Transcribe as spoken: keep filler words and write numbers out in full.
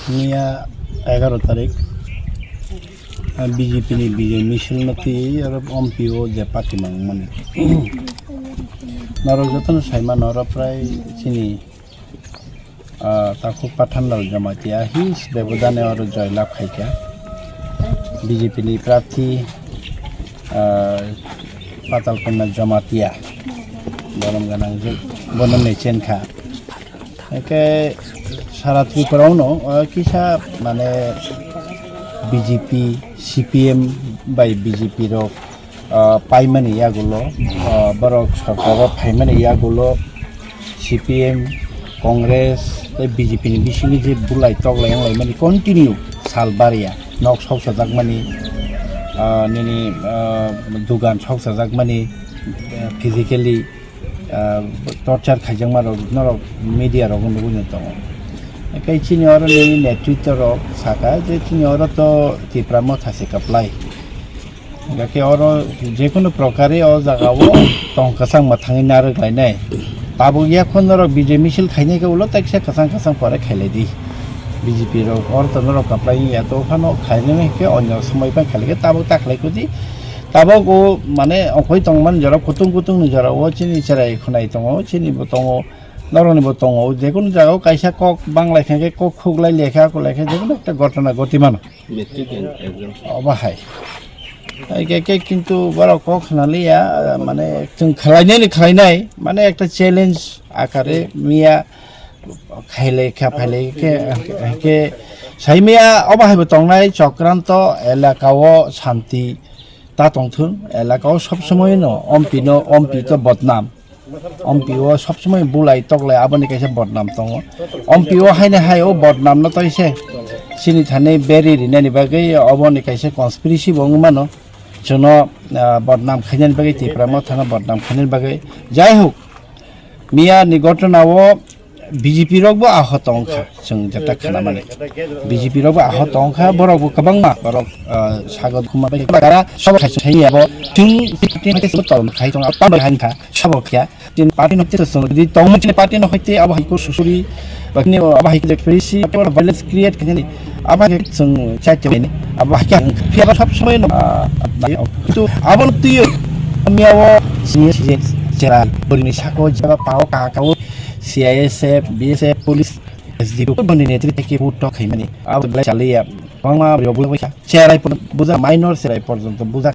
Miya egaro tarik, ah, B J P ni Bijoy Misil no twi oro M P O je party mangmani. Norok jotono saimano oro prai chini, ah, takhuk Pathanlal Jamatia his bebodane oro joy lab khaikha. B J P ni prarthi, ah, Patal Kanya Jamatia borom ganang je bono mechen kha. Hake sara Tripura uno, ah, kisa mane B J P, C P M bai B J P rok, ah, paimani yagulo, ah, borok sorkaro phaimani yagulo C P M, Congress tei B J P ni bisingo je bulai toklai wnglaimani continue sal baria nok soksajakmani, ah, nini, ah, dugan soksajakmani, ah, physically ah, torture khaijakma rok norok media rogo nugwi no tongo. Tei chini oro ni netritwa rok saka je chini oro to Tipra Motha se kwplai. Hingkhe oro jekunu prokare o jaga o tong kwchangma thangwi narwk lainai. Tabuk yakhon norok Bijoy Misil khainai khe ulo teksa kwchang kwchang pore khailai di. B J P rok oro to norok kwplai wngya to phano khainai khe onyo somoi phano khailai khe tabuk ta khlai kudi. Tabuk o mane okhoi tongmani jora kutung kutung ni jora o chini cherai khwnai tongo, chini bo tongo, norok ni bo tongo. Jekunu jaga o kaisa kok banglai khe kok khuklai lekha kulai khe jekunu ekta ghotona ghoti mano. Matric and exam. Obo hai. Hai khe, khe kintu borok kok khna liya, mane chwng khlainai ni khlainai, mane ekta challenge akare miya khailai kha phailai khe, khe saimaya obo hai bo tongnai Chokranto elaka o shanti ta tongthun, elaka o sob somoi no ompi no, ompi to bodnam. Ompi o sob somoi bulai toklai aboni kaisa bodnam tongo. Ompi o haino hai o bodnam no toise chini thani beri rinani bagwi oboni kaisa conspiracy bo wngwi mano. Chwngno, ah, bodnam khainani bagwi Tipra Mothano bodnam khainani bagwi. Jai hok, miya ni ghotona o B J P rok bo ahot tong kha, chwng jeta khana mani. B J P rok bo ahot tong kha, borok bo kwbangma, borok, ah, sago khuma bai kara, sobo khai chwng thai ya bo, chwng party no tei tol khai tong, tamo hai kha, sobo kya, tin party no tei tong, di tong mo chini party no hoite abo hai ko susuri, ba kini abo hai ko expresi, abo violence create khai ni, abo hai chwng chai chai ni, abo hai kya, phiya ba sab somoi no, ah, to abo no tuyo, miya wo, senior citizen, cherai, bori ni sako, jaba pao, ka, ka, C I S F, B S F, police, S D P, boni netri theke vote tok khaimani. Abo belai chaliya. Bangma abo buja buja. Cherai pon-, buja minor cherai porjonto buja